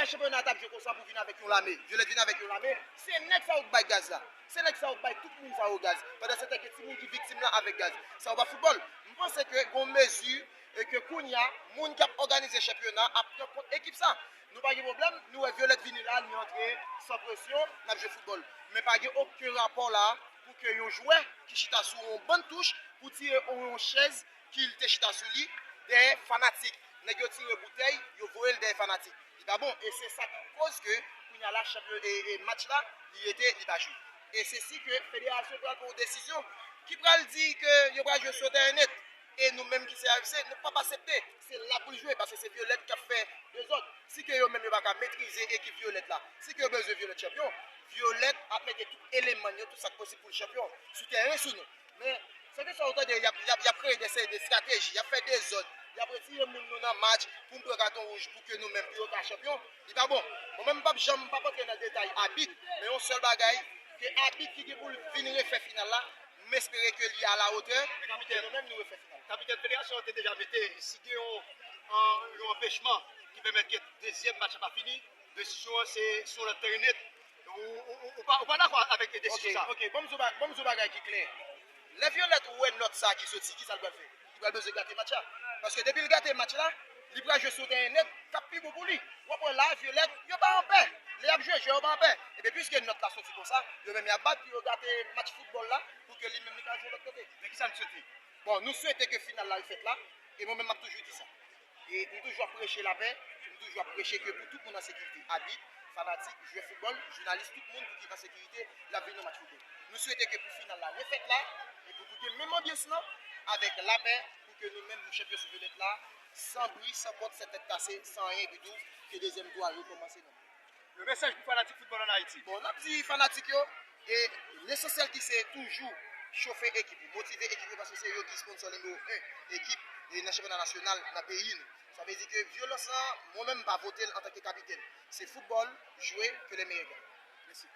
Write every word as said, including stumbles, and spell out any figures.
Chanpyona t ap jwe konsa pou vin avèk yon lame. Violet vin avèk yon lame. Se nèg sa yo k bay gaz la. Se nèg sa yo k bay tout moun sa yo gaz. Pandan se tan gen timoun ki viktim la avèk gaz. Sa yo pa foutbòl. M panse ke gon mezi e ke kounye a, moun k ap òganize chanpyona ap pran kont ekip sa. Nou pa gen pwoblèm, nou wè Violet vini la, li antre san presyon, n ap jwe foutbòl. Men pa gen okenn rapò la pou ke yon jwè ki chita sou yon bann touch pou tire yon chèz ki te chita sou li dèyè fanatik. Nèg yo tire boutèy, yo voye l dèyè fanatik. Li pa bon. E se sa ki koz ke kounye a la chanpyon e, e match la, li rete, li pa jwe. E se si ke federasyon pral pran yon desizyon ki pral di ke yo pral jwe sou tèren net. E nou menm ki se A F C, nou p ap aksepte. Se la pou l jwe, paske se Violet k ap fè dezòd. Si ke yo menm yo pa ka metrize ekip Violet la, si ke yo bezwen Violet chanpyon, Violet ap mete tout eleman yo, tout sa k posib pou l chanpyon sou tèren sou nou. Men, sèke sa ou tande, y ap, y ap, y ap kreye de seri de estrateji, y ap fè dezòd, y ap retire moun nou nan match pou m pran katon wouj pou ke nou menm, pou yo ka chanpyon, li pa bon. Mwen menm, m p ap janm, m p ap antre nan detay abit, men yon sèl bagay, ke abit ki gen pou l vin refè final la, m espere ke li alawotè, e nou menm nou refè final. Kapitèn, federasyon an te deja mete, si gen yon, an, yon anpechman ki pèmèt ke dezyèm match la pa fini, desizyon an se sou lòt tèren net. Ou, ou, ou, ou pa, ou pa dakò avèk desizyon sa? Ok, ok, ban m di w ba-, ban m di w bagay ki klè. Lè Violet wè nòt sa ki soti, ki sa l pral fè? Li pral bezwen gate match la. Paske depi l gate match la, li pral jwe sou tèren net, k ap pi bon pou li. W ap wè la, Violet, yo pa anpè. Lè y ap jwe, jwè yo pa anpè. Ebyen, piske nòt la soti konsa, yo menm y ap bat pou yo gate match foutbòl la, pou ke li menm li ka jwe lòt kote. Men kisa n swete? Bon, nou swete ke final la refèt la, e mwen menm m ap toujou di sa. E m toujou ap preche lapè, m toujou ap preche ke pou tout moun an sekirite, abit, fanatik, jwè foutbòl, jounalis, tout moun pou ki an sekirite, l ap vin nan match foutbòl. Nou swete ke pou final la refèt la, e pou, pou gen menm anbyans lan, avèk lapè, pou ke nou menm nou chanpyon sou Violet la, san bri, san kont, san tèt kase, san anyen ditou, ke dezyèm tou a rekòmanse nòmal. Yon mesaj pou fanatik foutbòl ann Ayiti. Bon, n ap di fanatik yo, e lesansyèl ki se toujou chofe ekip yo, motive ekip yo, paske se yo ki sponsò nimewo en ekip e nan chanpyona nasyonal nan peyi nou. Sa vle di ke vyolans lan, mwen menm m pa vote l antanke kapitèn. Se foutbòl, jwe, ke le meyè gaye. Mèsi.